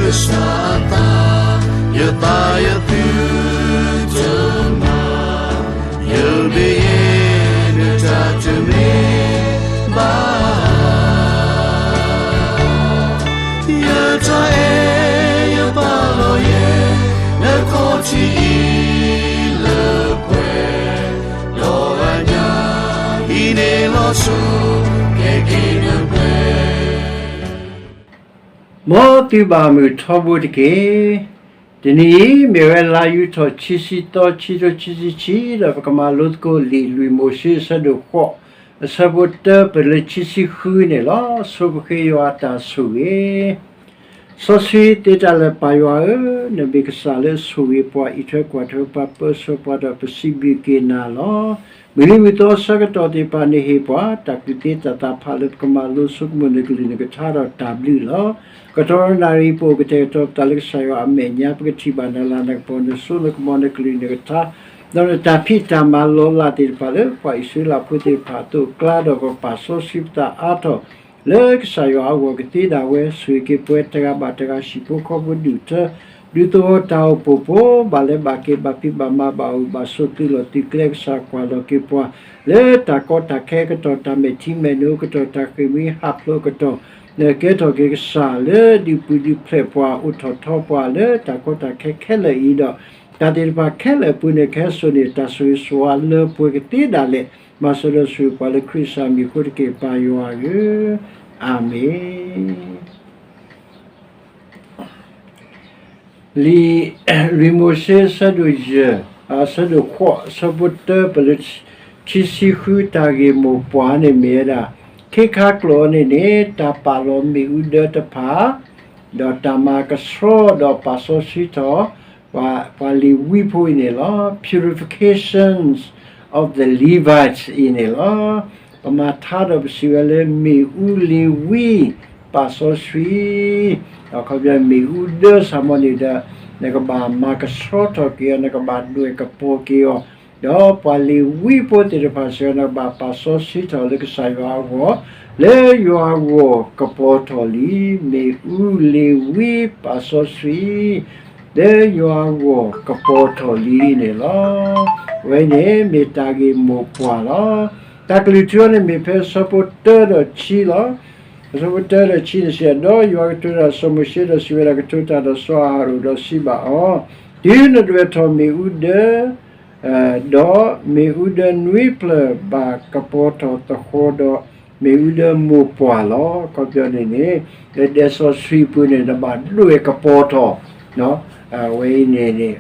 ကစၢ်အသး, ယသးယသုတမၤ, ယဘၣ်ယဲနတၢ်တမ့ၢ်ဘၣ် ယတၢ်အဲၣ်ယပာ်လီၤယဲ နခီၣ်ထံးအံၤလၢပှဲၤ, ဒီးအညၣ်အံၤန့ၣ်လီၤဆိ ကဲက့ၤနပှဲၤ မ်သုဘၣ်မုာ်ထီဘိတက့ၢ်. တနံၤအံၤ မ့ၢ်ဝဲလါယူၤထီၣ် ခံဆံသီ ခံထိခံဆံခံ, ဒီးပကမၤလိသကိးလံာ်လွံၢ်မိၤၡ့ အဆၢဒိၣ်ဃိး အဆၢဖိတၢ ပလၢခံဆံဃုန့ၣ်လီၤ. ဆိပဃ့ယွၤအတၢ်ဆိၣ်ဂ့ၤ စီဆှံသ့တၢ်လၢာ် ပၢ်ယွၤဧၢ, နမ့ၢ်ကစၢ်လၢအဆိၣ်ဂ့ၤပှၤ အံးထွဲကွၢ်ထွဲပှၤ ပၢဆှၢပှၤဒီး ပစံးဘျုးက့ၤနၤလီၤ. မုၢ်နံၤမုၢ်သီအဆၢကတီၢ်သ့ၣ်တဖၣ် နဟ့ၣ်ပှၤ တၢ်ကူၣ်သ့တၢ်သးဖးလၢ ပကမၤလိဆိကမိၣ်နကလုၢ်နကထါဒီးတၢ်ဘျုးလီၤ. ကတီၢ်နၣ်ရံၣ် ပအိၣ်ကတဲာ်ကတီၤပသးလၢကစၢ်ယွၤအမဲာ်ညါ ပကထံၣ်ဘၣ်နလၤနကပီၤ နစိနကမီၤ နကလုၢ်နကထါ ဒီးနတၢ်ဖံးတၢ်မၤလီၤလးသ့ၣ်တဖၣ်လၢ ပှၤအံၣ်စရ့လးဖိသ့ၣ်တဖၣ်အသိးအကျါ ဒီးကပာ်စီဆှံပသးအါထီၣ် လၢကစၢ်ယွၤအဂီၢ်ကသ့ဒၣ်ဝဲ ဆိၣ်ဂ့ၤက့ၤပှၤတဂၤဘၣ်တဂၤ ဟံၣ်ဖိဃီဖိဒူၣ်ထၢ ဒူသဝီတၢ်အိၣ်ဖှိၣ်ဖိ ဘၣ်လဲၤဘၣ်က့ၤ ဘၣ်ဖံးဘၣ်မၤ ဘၣ်အိၣ်ဘၣ်ဆိး သုးလီၢ်သုးကျဲ ကစၢ်ကွၢ်လီၤက့ၤပှၤ လၢတၢ်ကီတၢ်ခဲအကတီၢ် တၢ်မဲာ်ထံမဲာ်နိအကတီၢ် တၢ်ဃ့ၢ်မှံဟးဖျိးအကတီၢ် နကဲထီၣ်က့ၤကစၢ်လၢဒုးပျုၤဒုးဖျဲးပှၤ အိၣ်ထီၣ်ထီပှၤလၢတၢ်ကီတၢ်ခဲခဲလၢာ်အံၤဒီး တၢ်သ့ၣ်တဖၣ်ခဲလၢာ်အပူၤန့ၣ် ကဟဲစိာ်န့ၢ်တၢ်ဆိၣ်ဂ့ၤဆိၣ်ဝါလၢပှဲၤကသ့ဒၣ်လဲာ် မၤစၢၤဒီးဆိၣ်ဂ့ၤပှၤလၢခရံာ်ကစၢ်မံၤအဃိတက့ၢ် ပၢ်ယွၤဧၢ, အၤမ့ၣ်. လံာ်လွံၢ်မိၤၡ့ အဆၢဒိၣ်ယဲၢ်, အဆၢဒိၣ်ဃိး အဆၢဖိတၢ ပလၢခံဆံဃု တၢ်ဂ့ၢ်မိၢ်ပှၢ်န့ၣ်မ့ၢ်ဝဲဒၣ် ခ့ခါကျိာ်န့ၣ်န့ၣ် တၢ်ပာ်လီၤမ့ၣ်အူဒၢတဖၣ် ဒီးတၢ်မၤကဆှီဒီးပာ်စီဆှံထီၣ် ပှၤလ့ၤဝံဖိအံၤန့ၣ်လီၤ. Purifications of the Levites အံၤန့ၣ်လီၤ. ပမၤထါဒီးပစံးဝဲလၢ မ့ၣ်အူလ့ၤဝံ ပာ်စီဆှံ အခီပညီ မ့ၣ်အူဒၢ ဆၣ်မီန့ၣ်ဒီး နကဘၣ်မၤကဆှီထီၣ်က့ၤအီၤ နကဘၣ်ဒွဲၣ်ကပီၤက့ၤအီၤ, ဒီးပှၤလ့ၤဝံဖိသ့ၣ်တဖၣ်စ့ၢ်ကီး နကဘၣ်ပာ်စီဆှံထီၣ်လၢကစၢ်ယွၤအဂီၢ်, လၢယွၤအဂီၢ်ကပီၤထီၣ်လံ, မ့ၣ်အူလ့ၤဝံပာ်စီဆှံ လၢယွၤအဂီၢ်ကပီၤထီၣ်လံန့ၣ်လီၤ. အဝဲန့ၣ်မ့ၢ်တၢ်ဂ့ၢ်မိၢ်ပှၢ်လီၤ. တၢ်ကလုၢ်ထူအံၤန့ၣ် မ့ၢ်ဖဲအဆၢဖိတၢဒီးခံလီၤ. အဆၢဖိတၢဒီးခံန့ၣ်စံး, ဒီးယွၤကတိၤတၢ်ဒီးစီၤမိၤၡ့ဒီးစံးဝဲဒၣ်, ကတိၤတၢ်ဒီးစီၤအၤဟရိၣ်ဒီးစံးဘၣ်အီၤ, တုၤနဒွဲၣ်ထီၣ်မ့ၣ်အူဒၢ ဒီးမ့ၣ်အူဒၢနွံဖျၢၣ်ဘၣ်ကပီၤထီၣ်သဃီဒီး မ့ၣ်အူဒၢမိၢ်ပှၢ်လီၤ. အခီပညီန့ၣ်န့ၣ် လၢဒဲစီဆှံပူၤန့ၣ် နဘၣ်ဒွဲၣ်ကပီၤထီၣ် အဝဲအံၤန့ၣ်န့ၣ်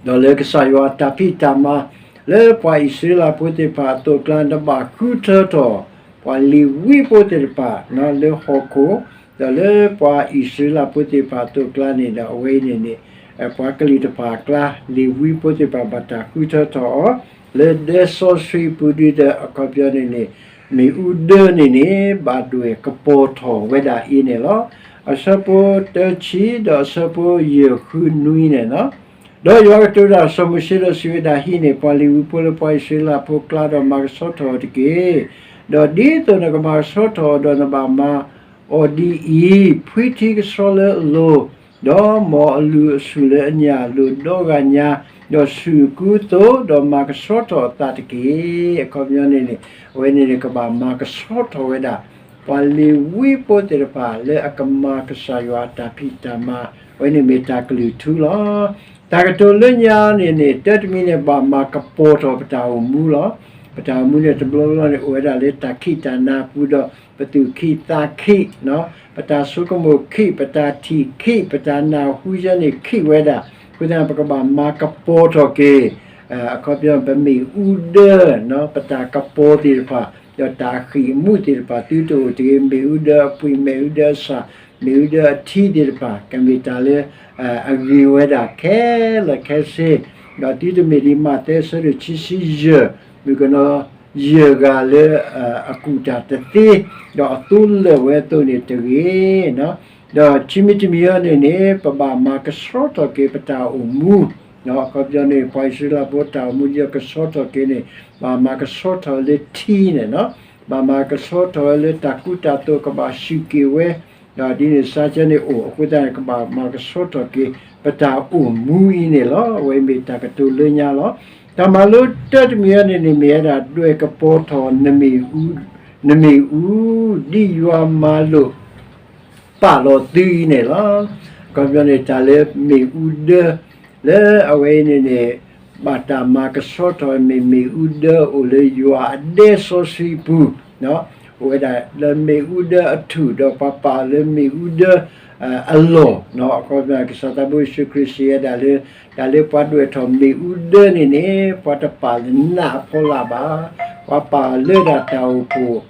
ဒီးလၢကစၢ်ယွၤအတၢ်ဖံးတၢ်မၤ လၢပှၤအံၣ်စရ့လးဖိသ့ၣ်တဖၣ်အသိးအကျါ နဘၣ်ဃုထၢထီၣ် ပှၤလ့ၤဝံဖိသ့ၣ်တဖၣ် လၢဟီၣ်ခိၣ် ဒီးလၢပှၤအံၣ်စရ့လးဖိသ့ၣ်တဖၣ်အသိးအကျါန့ၣ်ဒီး အဝဲအံၤန့ၣ်န့ၣ် ပှၤကလုာ်တဖၣ်အကျါ လ့ၤဝံဖိသ့ၣ်တဖၣ်ဘၣ်တၢ်ဃုထၢထီၣ်အီၤ လၢဒဲစီဆှံပူၤဒ်ဒီး အခီပညီန့ၣ်န့ၣ် မ့ၣ်အူဒၢန့ၣ်န့ၣ် ဘၣ်ဒွဲၣ်ကပီၤထီၣ်ဝဲဒၣ်အံၤန့ၣ်လီၤ. အဆၢဖိတၢဆံဒီးအဆၢဖိယဲၢ်ဃုနွံန့ၣ်လီၤ. ဒီးယွၤကတိၤတၢ်စီၤမိၤၡ့ဒီးစံးဝဲဒၣ်, ဟံးန့ၢ်ပှၤလ့ၤဝံဖိလၢပှၤအံၣ်စရ့လးဖိအကျါဒီးမၤကဆှီထီၣ်အီၤတက့ၢ်. ဒီးဒ်သိးနကမၤကဆှီထီၣ်အီၤဒီးနဘၣ်မၤအီၤဒ်အံၤ, ဖှံထံကဆှီလၢအလိၤ, ဒီးမီၢ်အလူၤအဆူၣ်လၢအညၣ်အလိၤဒီဂၤညါ, ဒီးဆူၣ်အကူအသိး, ဒီးမၤကဆှီထီၣ်အသးတက့ၢ်. အခီပညီန့ၣ်န့ၣ် အဝဲန့ၣ်န့ၣ် ကဘၣ်မၤကဆှီထီၣ်ဝဲဒၣ် ပှၤလ့ၤဝံဖိသ့ၣ်တဖၣ်လၢအကမၤကစၢ်ယွၤအတၢ်ဖံးတၢ်မၤ, အဝဲန့ၣ်မ့ၢ်တၢ်ကလုၢ်ထူလီၤ. တၢ်ကတိၤလၢညါန့ၣ်န့ၣ် တၢ်တမံၤန့ၣ် ဘၣ်မၤကပီၤထီၣ်ပတၢ်အိၣ်မူလီၤ. ပတၢ်အိၣ်မူန့ၣ် တဘျီဘျီန့ၣ် အိၣ်ဝဲဒၣ်လၢတၢ်ခံးတၢ်နၤပူၤဒီး ပသူၣ်ခံးသးခံး, ပတၢ်ဆိကမိၣ်ခံး, ပတၢ်ထံၣ်ခံး, ပတၢ်နၢ်ဟူယဲန့ၣ်ခံးဝဲဒၣ်. အဃိသတး ပကဘၣ်မၤကပီၤထီၣ်က့ၤ အခီပညီ ပမ့ၣ်အူဒၢ ပတၢ်ကပီၤသ့ၣ်တဖၣ် ဒီးတၢ်ဃံၣ်အမူးသ့ၣ်တဖၣ် သုတအိၣ်တဂ့ၤ, မ့ၣ်အူဒၢအပှ့ၤ, မ့ၣ်အူဒၢအဆၣ်, မ့ၣ်အူဒၢအထံသ့ၣ်တဖၣ် ကမ့ၢ်တၢ်လၢ အဂ့ၤဝဲဒၣ်ခဲလၢာ်ခဲဆ့, ဒီးသုတမ့ၢ်ဒ်မးသဲအဆၢဒိၣ်ခံဆံယဲၢ် မုၣ်ကနီၤယဲၢ်ဂၤလၢ အကူၣ်တၢ်တသ့, ဒီးအသိလၢာ်ဝဲအသိးန့ၣ်တဂ့ၤ. ဒီးခံမံၤတမံၤအံၤန့ၣ်န့ၣ် ပဘၣ်မၤကဆှီထီၣ်က့ၤပတၢ်အိၣ်မူ, အခီပညီန့ၣ် ပှၤအံၣ်စရ့လးဖိတၢ်အိၣ်မူဒ်အကဆှီထီၣ်က့ၤန့ၣ် ဘၣ်မၤကဆှီထီၣ်လၢထံန့ၣ်, ဘၣ်မၤကဆှီထီၣ်ဝဲလၢတၢ်ကူတၢ်သိးကဘၣ်ဆူၣ်က့ၤဝဲ ဒ်န့ၣ်စါကဲန့ၣ်အိၣ်အဃိသတးန့ၣ် ကဘၣ်မၤကဆှီထီၣ်က့ၤ ပတၢ်အိၣ်မူအံၤန့ၣ်လီၤ. အဝဲမ့ၢ်တၢ်ကတိၤလၢညါလီၤ. တၢ်မၤလိတၢတမံၤအံၤန့ၣ်န့ၣ် မ့ၢ်ဝဲဒၣ်ဒွဲၣ်ကပီၤထီၣ် နမ့ၣ်အူ ဒ်ယွၤမၤလိာ် ပာ်လီၤသုအံၤန့ၣ်လီၤ. အခီပညီန့ၣ် တၢ်လၢမ့ၣ်အူဒၢ လၢအဝဲအံၤန့ၣ်န့ၣ် ဘၣ်တၢ်မၤကဆှီထီၣ်မ့ၢ်မ့ၣ်အူဒၢအိၣ်လၢယွၤအဒဲစီဆှံအပူၤ, အိၣ်ဝဲဒၣ်လၢမ့ၣ်အူဒၢအထူၣ် ဒီးပှၤပာ်အီၤလၢမ့ၣ်အူဒၢ အလီၢ်, အခီပညီ ကစၢ်သးဘိယ့ၣ်ၡူးခရံာ်စံးဝဲဒၣ်လၢ တၢ်လၢပှၤဒွဲၣ်ထီၣ်မ့ၣ်အူဒၢန့ၣ်န့ၣ် ပှၤတပာ်လၢနးအဖီလာ်ဘၣ်, ပှၤပာ်လၢဒၣ်တၢ်အိၣ်ဖှိၣ်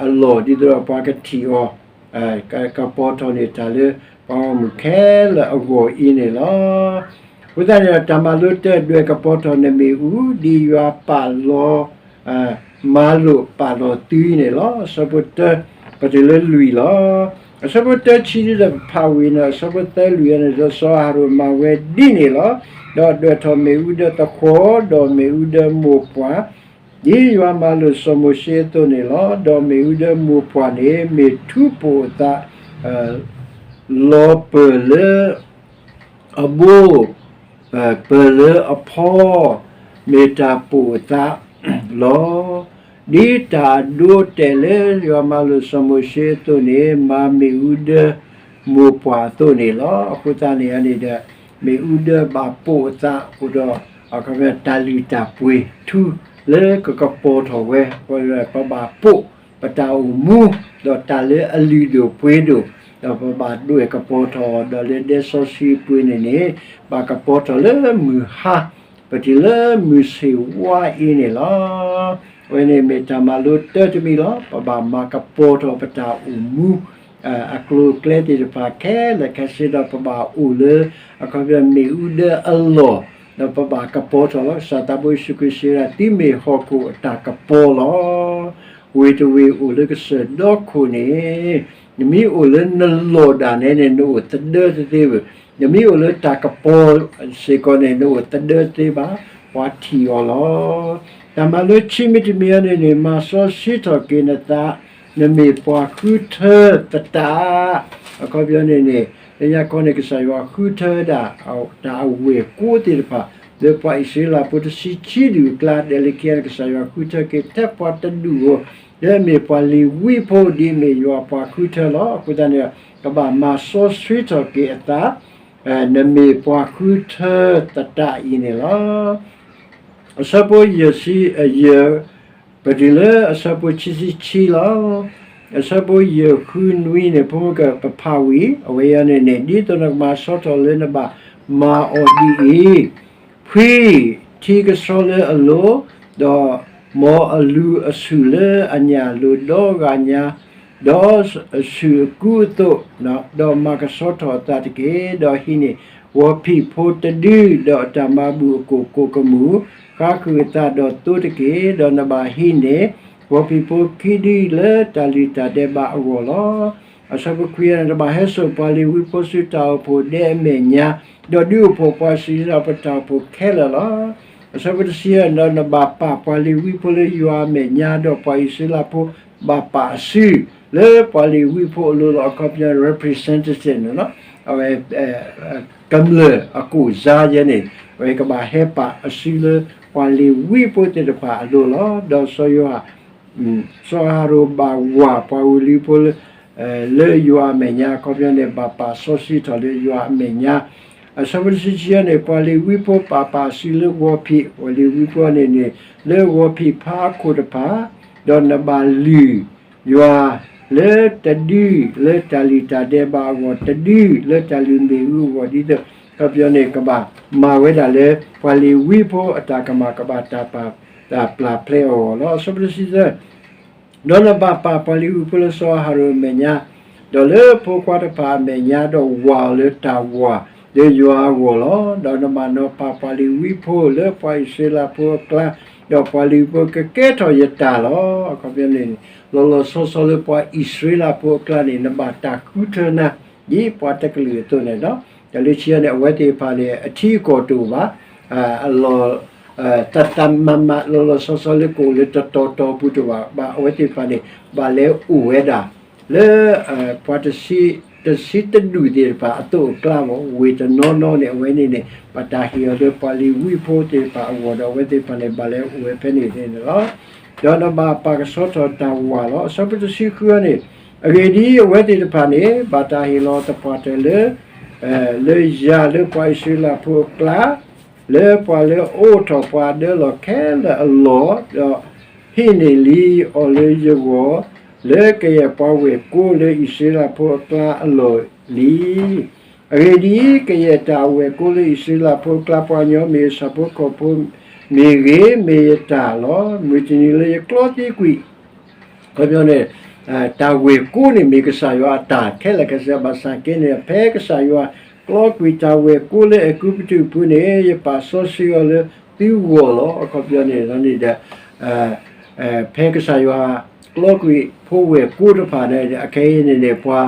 အလီၢ် ဒ်သိးဒီးပှၤကထံၣ်အီၤ ကပီၤထီၣ်န့ၢ်တၢ်လၢပှၤဂီၢ်မုၢ်ခဲလၢာ်အဂီၢ်အံၤန့ၣ်လီၤ. အဃိသတးန့ၣ်ဒီး တၢ်မၤလိတၢ ဒွဲၣ်ကပီၤထီၣ်နမ့ၣ်အူ ဒ်ယွၤပာ်လီၤ မၤလိာ်ပာ်လီၤသုအံၤန့ၣ်လီၤ. အဆၢဖိတၢ ပတုၤလၢလွံၢ်လီၤ. အဆၢဖိတၢဆံဒ်သိးပဖးဝံၤန့ၣ် အဆၢဖိသၢလွံၢ်အံၤန့ၣ်ဒီး စီၤအၤဟရိၣ်မၤဝဲဒ်န့ၣ်လီၤ. ဒီးဒွဲၣ်ထီၣ်မ့ၣ်အူဒၢသခွီ ဒီးမ့ၣ်အူဒၢမိၢ်ပှၢ် ဒ်ယွၤမၤလိာ်စီၤမိၤၡ့အသိးန့ၣ်လီၤ. ဒီးမ့ၣ်အူဒၢမိၢ်ပှၢ်န့ၣ် မ့ၢ်ထူပိာ်အသး လီၤပၢၢ်လၢအဘိ ပၢၢ်လၢအဖီ မ့ၢ်တၢ်ပိာ်အသးလီၤ. ဒ်တၢ်အဒိအတဲာ်လၢယွၤမၤလိာ်စီၤမိၤၡ့အသိးန့ၣ် မၤမ့ၣ်အူဒၢမိၢ်ပှၢ်အသိးန့ၣ်လီၤ. အဃိသတးန့ၣ်န့ၣ်ဒီး မ့ၣ်အူဒၢဘၣ်ပိာ်အသးအိၣ်ဒီး အခီပညီ တၢ်လုၢ်တၢ်ပှ့ၤထူလၢကကပီၤထီၣ်ဝဲ, ပဘၣ်ပိာ်ပတၢ်အိၣ်မူ ဒီးတၢ်လၢအလုၢ်ဒိၣ်ပှ့ၤဒိၣ်, ဒီးပဘၣ်ဒွဲၣ်ကပီၤထီၣ်အီၤ ဒီးလၢဒဲစီဆှံအပူၤန့ၣ်န့ၣ် ဘၣ်ကပီၤထီၣ်လၢမုၢ်ဟါ ပတုၤလၢမုၢ်ဆ့ၣ်ဝါအံၤန့ၣ်လီၤ. အဝဲန့ၣ်မ့ၢ်တၢ်မၤလိတၢတမံၤလီၤ. ပဘၣ်မၤကပီၤထီၣ်ပတၢ်အိၣ်မူ အကျိၤအကျဲသ့ၣ်တဖၣ်ခဲလၢာ်ခဲဆ့ဒီး ပဘၣ်အိၣ်လၢ အခီပညီ မ့ၣ်အူဒၢအလီၢ်, ဒီးပဘၣ်ကပီၤထီၣ်လီၤ. ကစၢ်သးဘိယ့ၣ်ၡူးခရံာ်စံးဝဲဒၣ် သုမ့ၢ်ဟီၣ်ခိၣ်အတၢ်ကပီၤလီၤ. ဝ့ၢ်တဝ့ၢ်အိၣ်လၢကစၢၢ်ဒီခိၣ်န့ၣ် နမ့ၢ်အိၣ်လၢနလီၢ်ဒၣ်နဲန့ၣ် နအိၣ်သဒၢတသ့ဘၣ်. နမ့ၢ်အိၣ်လၢတၢ်ကပီၤစ့ၢ်ကီးန့ၣ် နအိၣ်သဒၢတသ့ဘၣ်, ပှၤထံၣ်အီၤလီၤ. တၢ်မၤလိခံမံၤတမံၤအံၤန့ၣ်န့ၣ် မၤစီဆှံထီၣ်က့ၤနသး, နမ့ၢ်ပှၤဃုထၢသတး အခီပညီန့ၣ်န့ၣ် လၢညါခီန့ၣ် ကစၢ်ယွၤဃုထၢဝဲဒၣ် တၢ်အဝဲၢ်ကိးသ့ၣ်တဖၣ် လၢပှၤအံၣ်စရ့လးဖိတဆံခံဒူၣ်အကျါ ဒဲးလၢခံန့ၣ် ကစၢ်ယွၤဃုထၢက့ၤထဲပှၤတဒူၣ်ဧိၤ လၢအမ့ၢ်ပှၤလ့ၤဝံဖိ ဒ်အမ့ၢ်ယွၤပှၤဃုထၢလီၤ. အဃိသတးန့ၣ် ကဘၣ်မၤစီဆှံထီၣ်က့ၤအသး နမ့ၢ်ပှၤဃုထၢသတးအံၤန့ၣ်လီၤ. အဆၢဖိယဲၢ်ဆံ ယဲၢ် ပတုၤလၢအဆၢဖိခံဆံခံလီၤ. အဆၢဖိယဲၢ်ဃုနွံန့ၣ် ဖိမုၣ်ကပဖးဝံၤ အဝဲအံၤန့ၣ်န့ၣ် ဒ်သိးနကမၤဆီထီၣ်လၢနဘၣ်မၤအီၤဒ်အံၤ, ဖှံထံကဆှီလၢအလိၤ, ဒီးမ်အလူၤအဆူၣ်လၢအညၣ်အလိၤဒီဂၤညါ, ဒီးဆူၣ်အကူအသိး, ဒီးမၤကဆှီထီၣ်အသးတက့ၢ်. ဒီးဟံးန့ၢ်ဝီဖံးဖိတဒု, ဒီးအတၢ်မၤဘူၣ်အကိၣ်ကိးကမူၣ်, ဃါဃုာ်အသးဒီးသိတက့ၢ်. ဒီးနဘၣ်ဟံးန့ၢ် ဝီဖံးဖိခံဒုလၢတၢ်လုၢ်တၢ်ဒဲးဘးအဂီၢ်လီၤ. အဆၢဖိခွံန့ၣ် နဘၣ်ဟဲစိာ်ပှၤလ့ၤဝံဖိဆူတၢ်အိၣ်ဖှိၣ်ဒဲအမဲာ်ညါ, ဒီးဒုးအိၣ်ဖှိၣ်ပှၤအံၣ်စရ့လးဖိတၢ်အိၣ်ဖှိၣ်ခဲလၢာ်လီၤ. အဆၢဖိတဆံယဲၢ်န့ၣ် နဘၣ်ပာ်ပှၤလ့ၤဝံဖိလၢယွၤအမဲာ်ညါ, ဒီးပှၤအံၣ်စရ့လးဖိဘၣ်ပာ်အစု လၢပှၤလ့ၤဝံဖိအလိၤလီၤ. အခီပညီ representative န့ၣ်လီၤ. အဝဲ ကမျၢၢ်အကိၣ်စါယဲန့ၣ် အဝဲကဘၣ်ဟဲပာ်အစုလၢပှၤလ့ၤဝံဖိသ့ၣ်တဖၣ်အလိၤလီၤ. ဒီးစီၤယိၤဟၣ် စီၤအၤဟရိၣ်ဘၣ်ဝၢ်ပှၤဝံၤလံဖိလၢ လၢယွၤအမဲာ်ညါ အခီပညီန့ၣ် ဘၣ်ပာ်စီဆှံထီၣ်လၢယွၤအမဲာ်ညါ. အဆၢဖိတဆံခံန့ၣ် ပှၤလ့ၤဝံဖိပာ်ပာ်အစုလၢဝီဖံး, ပှၤလ့ၤဝံဖိန့ၣ်န့ၣ် လၢဝီဖံးဖါအခိၣ်တဖၣ်, ဒီးနဘၣ်လုၢ်ယွၤလၢတဒုလၢတၢ်လုၢ်တၢ်ဒဲးဘးအဂီၢ်, တဒုလၢတၢ်လုၢ်မ့ၣ်အူအဂီၢ်, ဒ်သိး အခီပညီန့ၣ် ကဘၣ်မၤဝဲဒၣ်လၢ ပှၤလ့ၤဝံဖိအတၢ်ကမၣ်ကဘၣ်တၢ်ပာ် တၢ်ပျၢ်ဖျဲးအဂီၢ်လီၤ. အဆၢဖိတဆံသၢ ဒီးနဘၣ်ပာ်ပှၤလ့ၤဝံဖိလၢစီၤအၤဟရိၣ်အမဲာ်ညါ, ဒီးလၢဖိခွါတဖၣ်အမဲာ်ညါ, ဒီးဝၢ်အီၤလၢတၢ်ဝၢ်လၢယွၤအဂီၢ်လီၤ. ဒီးနဘၣ်နီၤပာ်ပှၤလ့ၤဝံဖိလၢပှၤအံၣ်စရ့လးဖိအကျါ, ဒီးပှၤလ့ၤဝံဖိကကဲထီၣ်ယတၢ်လီၤ. အခီပညီန့ၣ် လီၤလီၤဆီဆီလၢပှၤအံၣ်စရ့လးဖိအကျါန့ၣ် နဘၣ်တၢ်ဃုထၢနၤ ဒ်ပှၤတကလုာ်အသိးန့ၣ်လီၤ. ဒီးလၢခံန့ၣ် အဝဲသ့ၣ်တဖၣ်န့ၣ် အထံအကီၢ်တအိၣ်ဘၣ်, အလီၤ သးသးမးမး လီၤလီၤဆီဆီလၢကအိၣ်လၢတတီၤတီၤပူၤတအိၣ်ဘၣ်, ဘၣ်အဝဲသ့ၣ်တဖၣ်န့ၣ် ဘၣ်လဲၤအိၣ်ဝဲဒၣ် လၢ ပှၤတဆံတဒူၣ်သ့ၣ်တဖၣ်အသိးအကျါမ့ၢ် ဝ့ၢ်တနီၤနီၤန့ၣ် အဝဲန့ၣ်န့ၣ် ဘၣ်တၢ်ဟ့ၣ်အီၤလၢပှၤလ့ၤဝံဖိသ့ၣ်တဖၣ်အဂီၢ်ဒီး အဝဲသ့ၣ်တဖၣ်န့ၣ် ဘၣ်လဲၤအိၣ်ဝဲဖဲန့ၣ်န့ၣ်လီၤ. ဒီးနဘၣ်ပာ်ကဆှီထီၣ်တၢ်ဝးလီၤ. အဆၢဖိတဆံဃုန့ၣ်, အဂ့ၢ်ဒ်အံၤ, အဝဲသ့ၣ်တဖၣ်န့ၣ် ဘၣ်တၢ်ဟ့ၣ်လီၤသပှၢ်တၢၢ်လၢ လၢယၤလၢပှၤအံၣ်စရ့လးဖိအကျါ, လၢပှၤလၢအအိးထီၣ်ပှၤဒၢလီၢ်ခဲလၢာ်အလီၢ်, ဒီးဟံးန့ၢ်လံအီၤလၢယဂီၢ်, လၢကယဲၢ်ပှၤဝဲၢ်ကိလၢအံၣ်စရ့လးဖိအကျါအလီၢ်လံ. အဂ့ၢ်ဒ်အံၤ, ကယဲၢ်တၢ်အဝဲၢ်ကိလၢအံၣ်စရ့လးဖိအကျါ, ပှၤကညီမ့ၢ်ဂ့ၤ, ဆၣ်ဖိကီၢ်ဖိမ့ၢ်ဂ့ၤ, မ့ၢ်ယတၢ်လီၤ. မုၢ်တနံၤလၢယကျီသံကွံာ် အခီပညီန့ၣ် တၢ်ဝဲၢ်ကိန့ၣ်မ့ၢ်ကစၢ်ယွၤအတၢ်ခဲလၢာ်ခဲဆ့ ဘၣ်ဆၣ်က့န့ၣ် ဖဲကစၢ်ယွၤကျီကွံာ်တၢ်ဝဲၢ်ကိလၢအဲၤကူပတူးအပူၤန့ၣ် ယပာ်စီဆှံအီၤလၢသုဂီၢ်လီၤ. အခီပညီန့ၣ်န့ၣ်ဒီး ဖဲကစၢ်ယွၤကျီကွံာ်ဖိဝဲၢ်ကိတဖၣ်န့ၣ် အခဲအံၤန့ၣ်န့ၣ် ပှၤ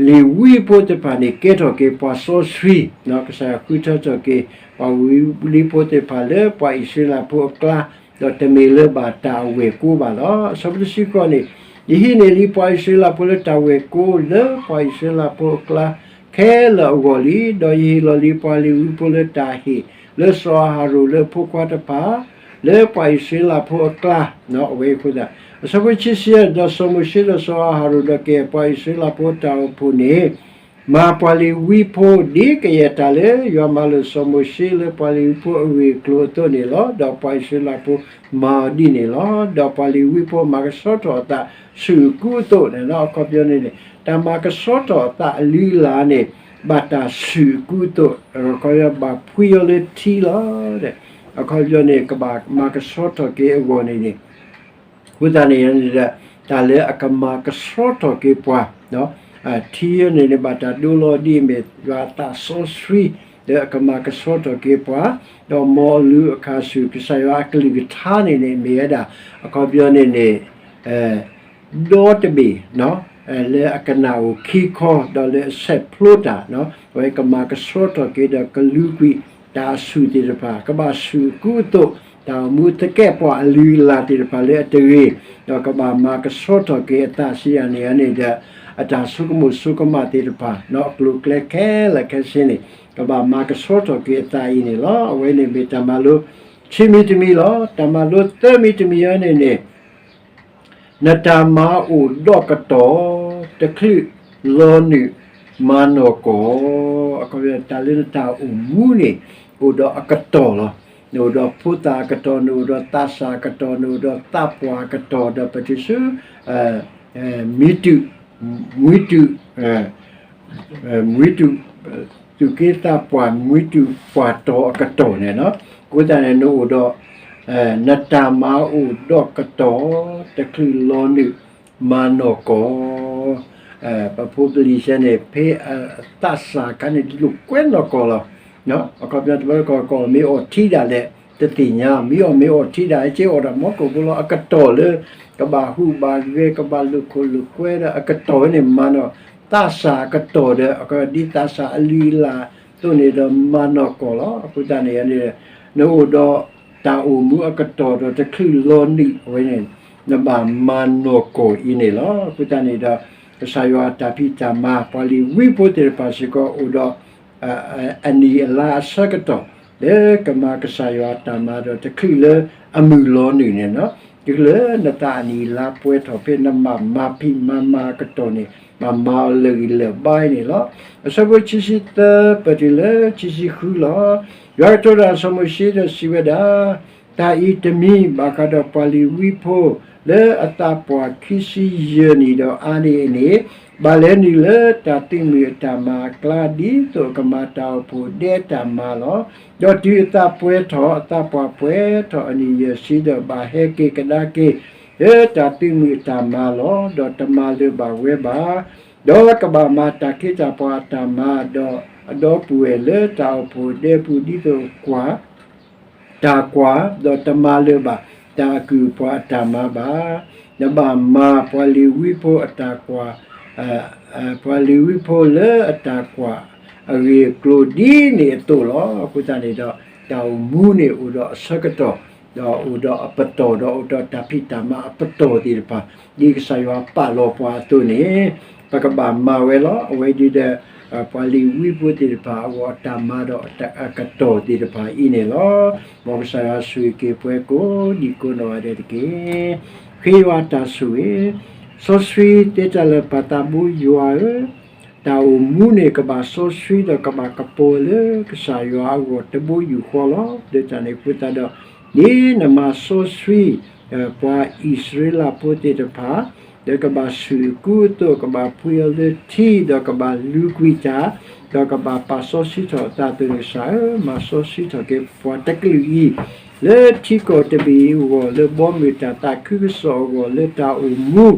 လ့ၤဝံဖိသ့ၣ်တဖၣ်န့ၣ် ကဲထီၣ်က့ၤပှၤစီဆှံ, ကစၢ်ယွၤဃုထၢထီၣ်က့ၤ ပှၤလ့ၤဝံဖိသ့ၣ်တဖၣ်လၢပှၤအံၣ်စရ့လးဖိအကျါ, ဒီးတမ့ၢ်လၢဘၣ်တၢ်အဝဲၢ်ကိဘၣ်လီၤ. အဆၢဖိတဆံဃိးန့ၣ်, ယဟံးန့ၢ်လံပှၤအံၣ်စရ့လးဖိလၢတၢ်ဝဲၢ်ကိလၢပှၤအံၣ်စရ့လးဖိအကျါခဲလၢာ်အဂီၢ်လံ, ဒီးယဟ့ၣ်လီၤလံပှၤလ့ၤဝံဖိလၢတၢ်ဟ့ၣ် လၢစီၤအၤဟရိၣ်လၢအဖိခွါတဖၣ် လၢပှၤအံၣ်စရ့လးဖိအကျါ, အဝဲအဃိသတး, အဆၢဖိခံဆံယဲၢ်, ဒီးစီၤမိၤၡ့ဒီးစီၤအၤဟရိၣ်ဒီးကယဲၢ်ပှၤအံၣ်စရ့လးဖိတၢ်အိၣ်ဖှိၣ်န့ၣ် မၤပှၤလ့ၤဝံဖိ ဒ်ကယဲၢ်တၢ်လၢယွၤမၤလိာ်စီၤမိၤၡ့လၢပှၤလ့ၤဝံဖိအဂ့ၢ်အကျိၤအသိးန့ၣ်လီၤ. ဒီးပှၤအံၣ်စရ့လးဖိမၤအီၤဒ်န့ၣ်လီၤ. ဒီးပှၤလ့ၤဝံဖိမၤကဆှီထီၣ်အသးဆူၣ်အကူအသိးန့ၣ်လီၤ. အခီပညီန့ၣ်န့ၣ် တၢ်မၤကဆှီထီၣ်အသးအလုၢ်အလၢ်န့ၣ် ဘၣ်တၢ်ဆူၣ်အကူအသိး, အခီပညီဘၣ်ဖှံအီၤလၢထံလီၤ. အခီပညီန့ၣ် ကဘၣ်မၤကဆှီထီၣ်က့ၤအဂီၢ်န့ၣ်န့ၣ် အဃိသတးန့ၣ်ဒီး တၢ်လၢအကမၤကဆှီထီၣ်က့ၤပှၤ ထံန့ၣ်န့ၣ် ဘၣ်တၢ်ဒိလီၤဒ်အမ့ၢ် ယွၤအသးစီဆှံ လၢအကမၤကဆှီထီၣ်က့ၤပှၤ, ဒီးမ်အလုၢ်အခါဆူၣ် ကစၢ်ယွၤအကလုၢ်ကထါန့ၣ်န့ၣ် မ့ၢ်ဝဲဒၣ် အခီပညီန့ၣ်န့ၣ် ဒီတဘ့ၣ် လၢအကနၣ်အိၣ်ခံခီ ဒီးလၢအဆဲးဖျိတၢ်, အဝဲကမၤကဆှီထီၣ်က့ၤဒီးကလူၤကွံာ်တၢ်အဆူၣ်သ့ၣ်တဖၣ် ကဘၣ်ဆူၣ်အကူအသိး, တၢ်အိၣ်မူသကဲးပှၤအလုၢ်အလၢ်သ့ၣ်တဖၣ်လၢအတဂ့ၤ, ဒီးကဘၣ်မၤကဆှီထီၣ်က့ၤအသးစံးယၤန့ၣ်န့ၣ်ဒီး အတၢ်ဆိကမိၣ်ဆိကမးသ့ၣ်တဖၣ် အကျိၤအကျဲခဲလၢာ်ခဲဆ့န့ၣ် ကဘၣ်မၤကဆှီထီၣ်က့ၤအသးအံၤန့ၣ်လီၤ. အဝဲန့ၣ်မ့ၢ်တၢ်မၤလိခံမံၤတမံၤလီၤ. တၢ်မၤလိသၢမံၤတမံၤအံၤန့ၣ်န့ၣ် နတၢ်မၤအိၣ်ဒီးကတီၢ်, တချုးလီၤနုာ်မၤနီၢ်ကီၢ်, အခီပညီတၢ်လၢနတၢ်အိၣ်မူန့ၣ် အိၣ်ဒီးအကတီၢ်လီၤ. နအိၣ်ဒီးဖိသၣ်အကတီၢ်, နအိၣ်ဒီးသးစၢ်အကတီၢ်, နအိၣ်ဒီးသးပှၢ်အကတီၢ်, ဒီးပတုၤဆူ မံၤတူာ်, မံၤတူာ်, မံၤတူာ်, သူၣ်က့သးပှၢ် မံၤတူာ်ပှၢ်တီၤအကတီၢ်န့ၣ်လီၤ. အဃိသတးန့ၣ် နအိၣ်ဒီး နတၢ်မၤအိၣ်ဒီးကတီၢ်, တချုးလီၤနုာ်မၤနီၢ်ကီၢ်, ပဖိပလံၤဆဲန့ၣ် ဖဲအသးစၢ်အခါန့ၣ် လိာ်ကွဲနီၢ်ကီၢ်လီၤ. အခီပညီတဘျီတခီၣ် မ့ၢ်အီၣ်ထံဒၣ်လဲာ် တသ့ၣ်ညါ, မ့ၢ်အီၣ်မ့ၢ်အီၣ်ထံဒၣ် က့အီၣ်တၢ်မီကိာ်ဖိလီၤ. အကတီၢ်လၢ ကဘၣ်ဟူးဘၣ်ဂဲၤ ကဘၣ်လိာ်ခိၣ်လိာ်ကွဲဒီးအကတီၢ်န့ၣ် မၤနီၢ်, သးစၢ်အကတီၢ်ဒီး ဒ်သးစၢ်အလုၢ်အလၢ်အသိးန့ၣ်ဒီးမၤနီၢ်ကီၢ်လီၤ. အဃိသတးန့ၣ်န့ၣ် နအိၣ်ဒီးတၢ်အိၣ်မူအကတီၢ်ဒီး တချုးလီၤနုာ်အဝဲန့ၣ် နဘၣ်မၤနီၢ်ကီၢ်အံၤန့ၣ်လီၤ. အဃိသတးန့ၣ်ဒီး ကစၢ်ယွၤအတၢ်ဖံးတၢ်မၤ ပှၤလ့ၤဝံဖိသ့ၣ်တဖၣ်စ့ၢ်ကီးအိၣ်ဒီး အနံၣ်အလါအဆၢကတီၢ် လၢကမၤကစၢ်ယွၤအတၢ်မၤဒီး တချုးလၢအမုၢ်လီၤနုာ်န့ၣ်လီၤ. တုၤလၢနသးအနံၣ်အလါပှဲၤထီၣ်ဖဲနဘၣ်မၤဖံးမၤမၤအကတီၢ်န့ၣ် ဘၣ်မၤအီၤလၢာ်ဂံၢ်လၢာ်ဘါအံၤန့ၣ်လီၤ. အဆၢဖိခံဆံသၢ ပတုၤလၢခံဆံဃုလီၤ. ယွၤကတိၤတၢ်ဒီးစီၤမိၤၡ့ဒီးစံးဝဲဒၣ်, တၢ်အံၤတမံၤဘၣ်ဃးဒီးပှၤလ့ၤဝံဖိ လၢအသးပှၢ်ခံဆံယဲၢ်နံၣ်ဒီးအါန့ၢ်အန့ၣ်, ဘၣ်လဲၤနုာ်လၢတၢ်သုးမုၢ်အတၢ်မၤအကျါ ဒ်သိးအကမၤတၢ်အိၣ်ဖှိၣ်ဒဲတၢ်မၤလီၤ. ဒီးတုၤအသးပှဲၤထီၣ်, အသးပှၢ်ပှဲၤထီၣ်အနံၣ်ယဲၢ်ဆံဒီး ဘၣ်ဟဲက့ၤကဒါက့ၤ လၢတၢ်သုးမုၢ်အတၢ်မၤလီၤ. ဒီးတမၤလၢၤဘၣ်ဝဲဘၣ်. ဒီးကဘၣ်မၤတၢ်ခ့တၢ်ပှၤအတၢ်မၤ, ဒီးအဒီပုၢ်ဝဲၢ်လၢတၢ်အိၣ်ဖှိၣ်ဒဲပူၤ ဒ်သိးကွၢ် တၢ်ကွၢ်, ဒီးတမၤလၢၤဘၣ်တၢ်အကုၢ်အပှၤအတၢ်မၤဘၣ်. နဘၣ်မၤပှၤလ့ၤဝံဖိအတၢ်ကွၢ်, ပှၤလ့ၤဝံဖိလၢအတၢ်ကွၢ်အဂ့ၢ်အကျိၤဒ်န့ၣ်အသိးလီၤ. အဃိသတးန့ၣ်ဒီး တၢ်အိၣ်မူန့ၣ်အိၣ်ဒီးအဆၢကတီၢ် ဒီးအိၣ်ဒီးအပတီၢ် ဒီးအိၣ်ဒီးတၢ်ဖံးတၢ်မၤအပတီၢ်သ့ၣ်တဖၣ် ဒ်ကစၢ်ယွၤပာ်လီၤပှၤအသိးန့ၣ် ပကဘၣ်မၤဝဲလီၤ. အဝဲဒုးဒီး ပှၤလ့ၤဝံဖိသ့ၣ်တဖၣ်အဂီၢ် အတၢ်မၤဒီးအကတီၢ်သ့ၣ်တဖၣ်အံၤန့ၣ်လီၤ. မ်ကစၢ်ယွၤဆိၣ်ဂ့ၤက့ၤပှၤကိးဒံကိးနီၢ်ဂၤဒဲးတက့ၢ်. ဃ့ယွၤတၢ်ဆိၣ်ဂ့ၤ, စီဆှံတဲတၢ်လၢပၢ်သးဘိယွၤဧၢ, တၢ်အိၣ်မူန့ၣ်ကဘၣ်စီဆှံဒီးကဘၣ်ကပီၤလၢကစၢ်ယွၤအဂီၢ်တဘိယူၢ်ဃီလီၤ. လၢတၢ်န့ၣ်အဃိသတးဒီး ဒ်နမၤစီဆှံ ပှၤအံၣ်စရ့လးဖိသ့ၣ်တဖၣ် ဒီးကဘၣ်ဆူၣ်အကူအသိး ကဘၣ်ဖှံအီၤလၢထံ ဒီးကဘၣ်လူၤကွံာ်တၢ် ဒီးကဘၣ်ပာ်စီဆှံထီၣ်အသးအသိးန့ၣ် ကစၢ်ဧၢ, မၤစီဆှံထီၣ်က့ၤပှၤတကလုာ်အံၤ လၢထံကီၢ်တဘ့ၣ်အံၤအဂီၢ် လၢဘီမုၢ်တၢ်သးခုကစီၣ်အဂီၢ် လၢတၢ်အိၣ်မူ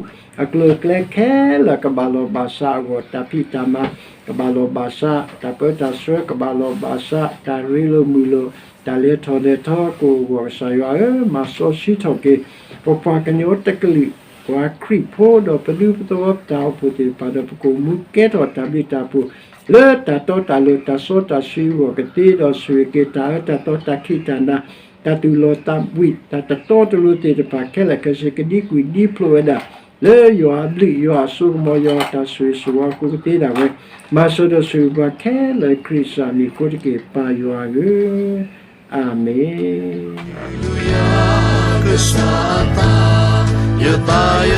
အကျိၤအကျဲခဲလၢာ်ကဘၣ်လီၤဘၣ်စးအဂီၢ် တၢ်ဖံးတၢ်မၤကဘၣ်လီၤဘၣ်စး တၢ်ပၢတၢ်ဆှၢကဘၣ်လီၤဘၣ်စး တၢ်ရ့လိာ်မုာ်လိာ် တၢ်လဲၤထီၣ်လဲၤထီကအိၣ်အဂီၢ် ကစၢ်ယွၤဧၢ, မၤစီဆှံထီၣ်က့ၤ ပပှၤကညီတကလုာ် ပှၤခရံာ်ဖိဒီးပဒူပသဝီပတၢ်အိၣ်ဖှိၣ်သ့ၣ်တဖၣ်ဒီး ပကအိၣ်မူကဲထီၣ်တၢ်ဘျုးတၢ်ဖှိၣ် လၢတၢ်တီတၢ်လိၤ တၢ်စီတၢ်ဆှံအဂီၢ်ကသ့ ဒီးဆိၣ်ဂ့ၤက့ၤတၢ်အၢတၢ်သီ တၢ်ခံးတၢ်နၤ တၢ်သူၣ်လီၤသးဝံၣ် တၢ်တတီတလိၤသ့ၣ်တဖၣ်ခဲလၢာ်ခဲဆ့ ကဒံကွံာ်ဒံဖျိးဝဲဒၣ် လၢယွၤအဘျုး ယွၤအစိကမီၤ ယွၤအတၢ်ဆိၣ်ဂ့ၤဆိၣ်ဝါအဃိကသ့ဒၣ်ဝဲ မၤစၢၤဒီးဆိၣ်ဂ့ၤပှၤခဲလၢာ် ခရံာ်ကစၢ်မံၤအဃိတက့ၢ် ပၢ်ယွၤဧၢ, အၤမ့ၣ်.